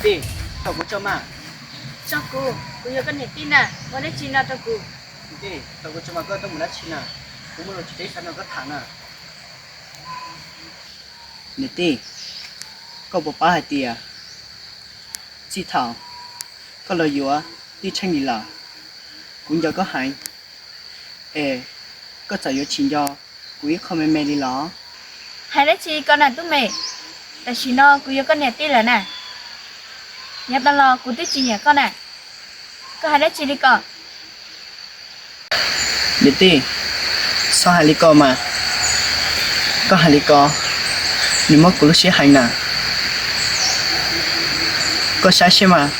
Tij, thov kuv tso mas. Tso kuv, kuv yog koj niam tij na, ua dab tsi no rau kuv? Tij, thov kuv tso mas, koj tuaj mus dab tsi na? Kuv muaj lus tsis teb xav nrog koj tham na. Niam tij, koj puas paub hais tias txij thaum koj los yuav tij Tsheej Lis lawm, kuv nco koj heev, es koj txawm yuav tsis nco kuv ib qho me me li los? Hais dab tsi li ko na Tub Mem? Tam sim no kuv yog koj niam tij lawm na. Yav tas los kuv twb tsis nyiam koj na. Koj hais dab tsi li ko? Niam tij, txhob hais li ko mas. Koj hais li ko, nws mob kuv lub siab heev na. Koj saib seb mas,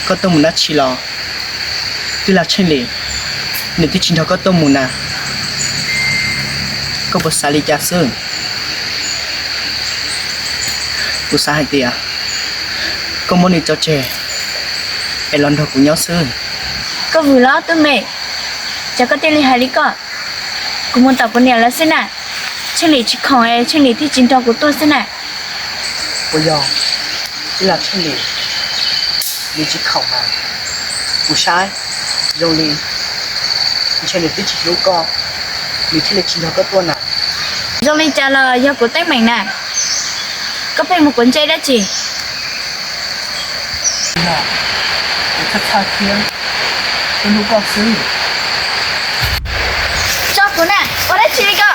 koj tuaj mus dab tsi los? Tij laug Tsheej Lis, nws twb tsis nrog koj tuaj mus na. Koj puas xav li cas xwb? Kuv xav hais tias koj muab nws tso tseg es los nrog kuv nyob xwb. Koj vwm los Tub Mem, cas koj thiaj li hais li ko? Kuv mus tom kuv niam lawv xwb na. Tsheej Lis tsis khoom es Tsheej Lis thiaj tsis nrog kuv tuaj xwb na. Puas yog tij laug Tsheej Lis nws tsis khoom mas? Kuv saib zoo li ntshe nws twb tsis hlub koj, nws thiaj li tsis nrog koj tuaj na. Zoo li cas los yog kuv teeb meem na, koj pheej mus quav ntsej dab tsi? Kuv txhaj txhaj thiab, kuv hlub koj xwb. Tso kuv na, ua dab tsi li ko?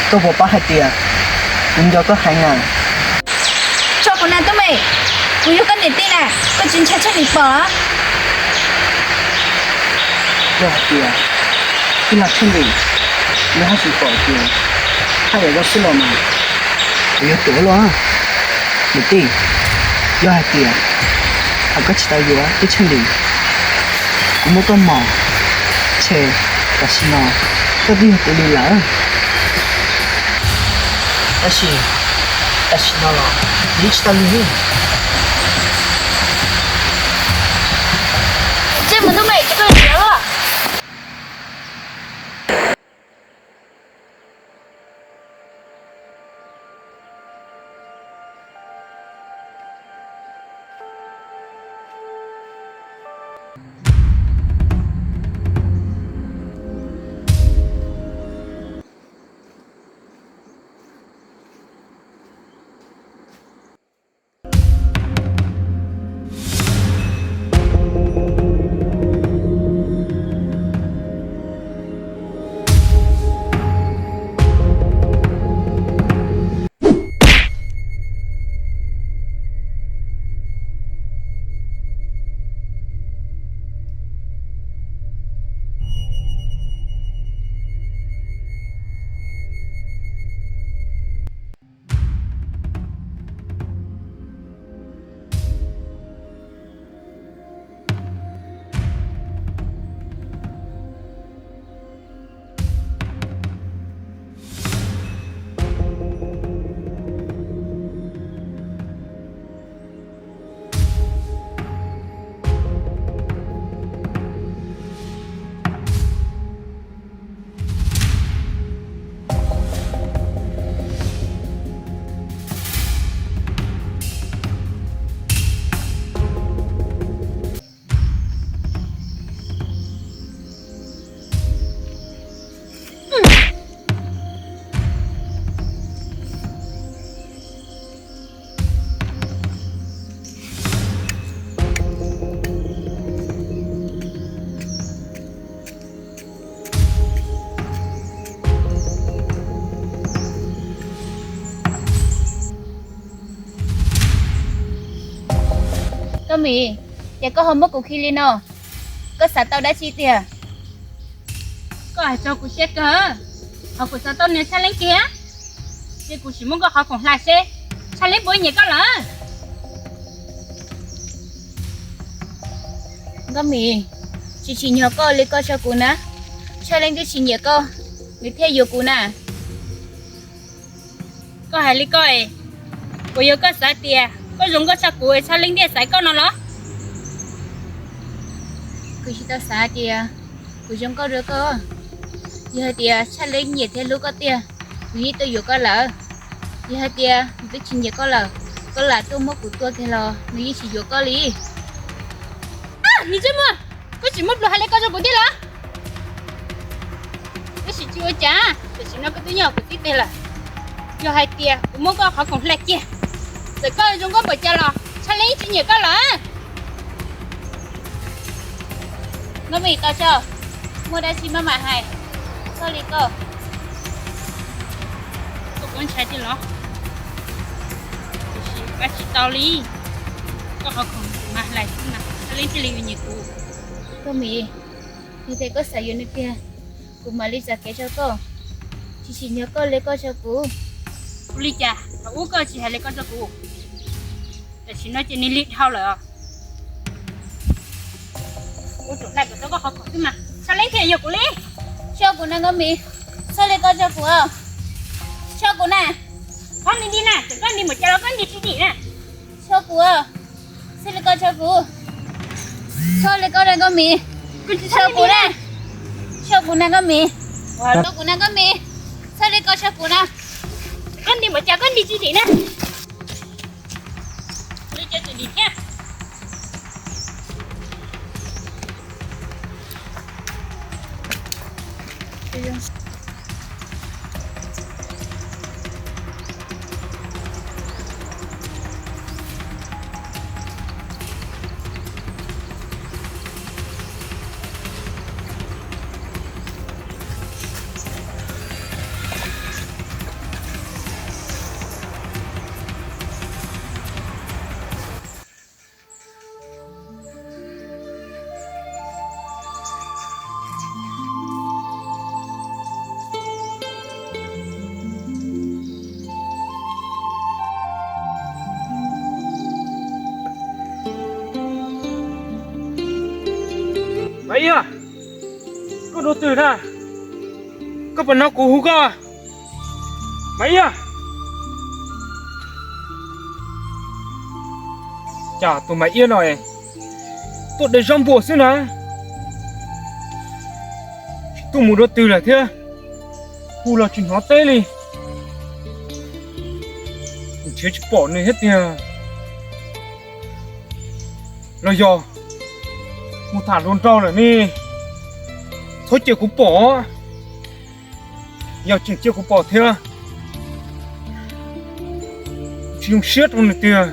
Koj puas paub hais tias kuv nco koj heev na? Tso kuv na Tub Mem, kuv yog koj niam tij na, koj tsis ntshai Tsheej Lis pom? Yog hais tias tij laug Tsheej Lis nws haj tseem pom tias haj yam zoo xwb los mas, kuv yuav tuav luaj. Niam tij, yog hais tias thaum koj tsis tau yuav tij Tsheej Lis, kuv muab koj mos, ntshe tam sim no koj twb yog kuv li lawm. Tab sis tam sim no los nws tsis tau li. Tsij mus Tub Mem, tsis koj ntxiv luaj. Koj Mim, ces koj ho muab kuv khi li no, koj xav tau dab tsi tiag? Koj hais txog kuv siab kawg, qhov kuv xav tau niag Tshaj Leeb kiag, ces kuv sim muab koj qhov khoom hla seb Tshaj Leeb puas nyiam koj lawm. Nkauj Mim, tsis tsim nyog koj li koj tso kuv na, Tshaj Leeb twb tsis nyiam koj, nws thiaj yuav kuv na. Koj hais li koj es, puas yog koj xav tias koj zoo nkauj tshaj kuv es Tshaj Leeb thiaj xaiv koj no los? Kuv tsis tau xav tias kuv zoo nkauj dua koj. Yog hais tias Tshaj Leeb nyiam thiab hlub koj tiag, nws yeej tuaj yuav koj lawm. Yog hais tias nws twb tsis nyiam koj lawm, koj lam tuaj muab kuv tua kiag los nws yeej tsis yuav koj li. Niag ntsej muag, koj tsis muaj plhus hais li ko rau kuv tiag los? Tab sis tsis ua cas, tam sim no koj twb nyob kuv txib teg lawm. Yog hais tias kuv muab koj qhov khoom hle kiag, txawm koj zoo nkauj npaum cas los tsis leej tsis nyiam koj lawm. Nkauj Mim, tau tso, muaj dab tsi maj mam hais, txhob li koj. Koj kuv ntshai tiag los? Tiam sis kuv ua tsis tau li, koj qhov khoom mas hlais xwb mas tsis leej thiaj li yuav nyiam kuv. Nkauj Mim, yog tias koj xav yuav nws tiag, kuv mam li txav kev rau koj, tsis tsim nyog koj li koj rau kuv. Ua li cas thaum ub koj tsis hais li koj rau kuv, tam sim no ces nws lig dhau lawm os. Ua tsaum hlais kom tau koj qhov khoom xwb mas tsis leej thiaj yog kuv li. Tso kuv na Nkauj Mim, txhob li koj rau kuv, tso kuv na. Txhob nti nti na, txawm koj nti npaum cas los koj nti tsis dim na. Tso kuv, txhob li koj rau kuv, txhob li koj na Nkauj Mim, tso kuv na, tso kuv na Nkauj Mim, tso kuv na Nkauj Mim, txhob li koj rau kuv na. Koj nti npaum cas koj nti tsis dim na. Li cas tsis dim thiab. Maiv Iab, koj dua twg na? Koj puas hnov kuv hu koj? Maiv Iab. Cas tus Maiv Iab no tuaj de zaub npua xwb na, tsis tuaj mus dua twg lawm thiab, hu los tsis hnov teb li. Nrhiav tsis pom nws thiab tiag. Los yog mus tham hluas nraug lawm ne, txhob cia kuv pom. Yog tseem cia kuv pom thiab, tsis zoo siab rau nws tiag.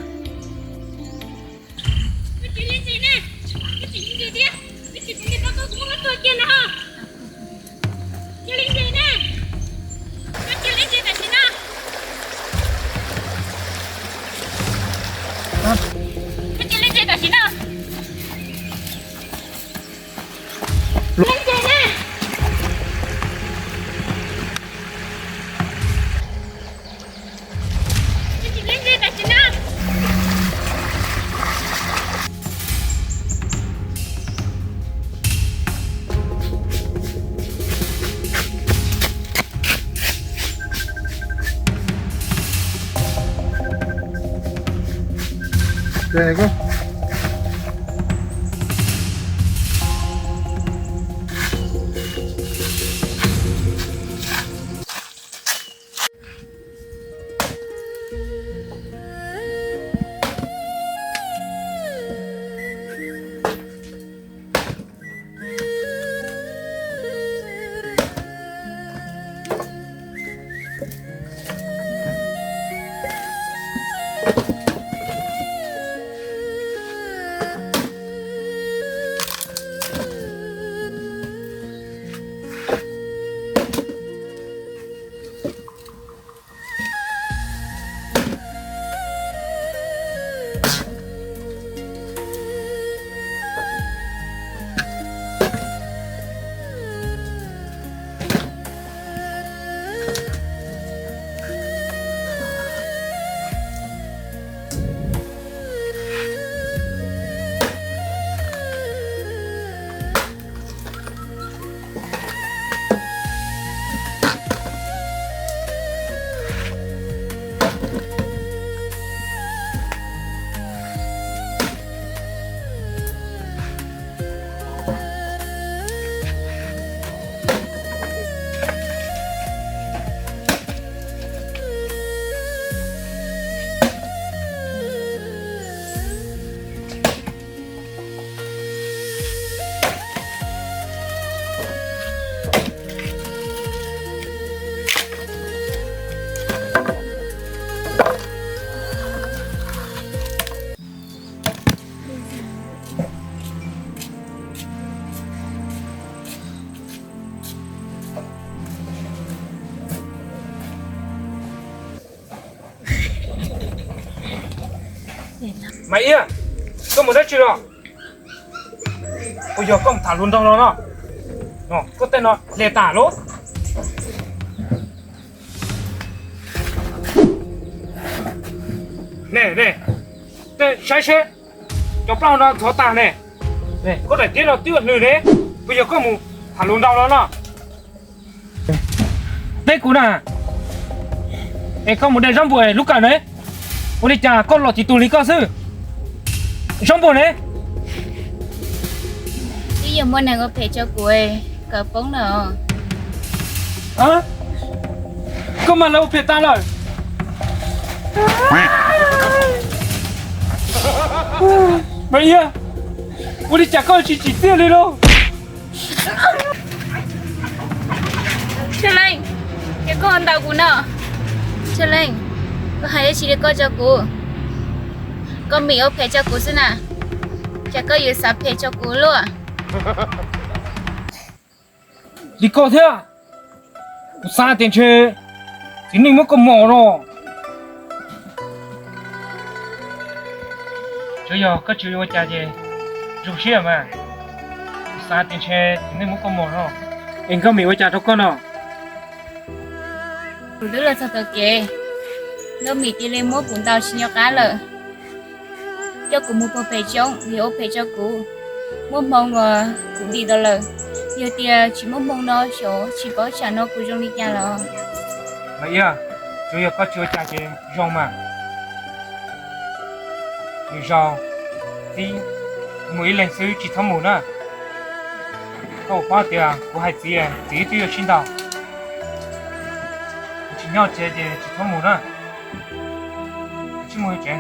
Mas Iab, koj mus dab tsi los? Puas yog koj mus tham hluas nraug los no? Koj tej no hle tas lauj. Ne ne, saib seb, cov plaub hau no ntxhov tas ne. Koj daim tiab no twb ua hlwm ne, puas yog koj mus tham hluas nraug los no? Teb kuv na, es koj mus de zaub npua lub kawm ne, ua li cas koj los tsis tus li koj xwb? Zaub npua ne? Twb yog muaj neeg ua phem rau kuv, kawm poob na. Koj mas lawv ua phem tas lawm. Mas Iab, ua li cas koj tsis tsim txiaj li lauj? Tshaj Leej, ces koj ntaus kuv no. Tshaj Leej, koj hais dab tsi li koj rau kuv? Koj mim ua phem rau kuv xwb na, cas koj yuav xav phem rau kuv luaj? Li koj thiab, kuv xav tias ntshe txiv neej muab koj mos no. Tsuav yog koj tsis ua cas ces zoo siab mas. Kuv xav tias ntshe txiv neej muab koj mos no. Es nkauj mim ua cas rau koj no? Kuv twb los txog tom kev, nkauj mim cia li muab kuv ntaus tsis nco qab lawm, coj kuv mus puag pem roob vim ua phem rau kuv, muaj hmoo uas kuv dim tau lawm. Yog tias tsis muaj hmoo no xyov tsis paub tsam no kuv zoo li cas los. Mas Iab, tsuav yog koj tsis ua cas ces zoo mas. Lwm zaus txiv mus ib leeg xwb tsis txhob mus na. Koj puas paub tias kuv hais txiv, txiv twb yuav sib ntaus. Kuv tsis nyob tsev ces tsis txhob mus na. Kuv tsis mus tsev.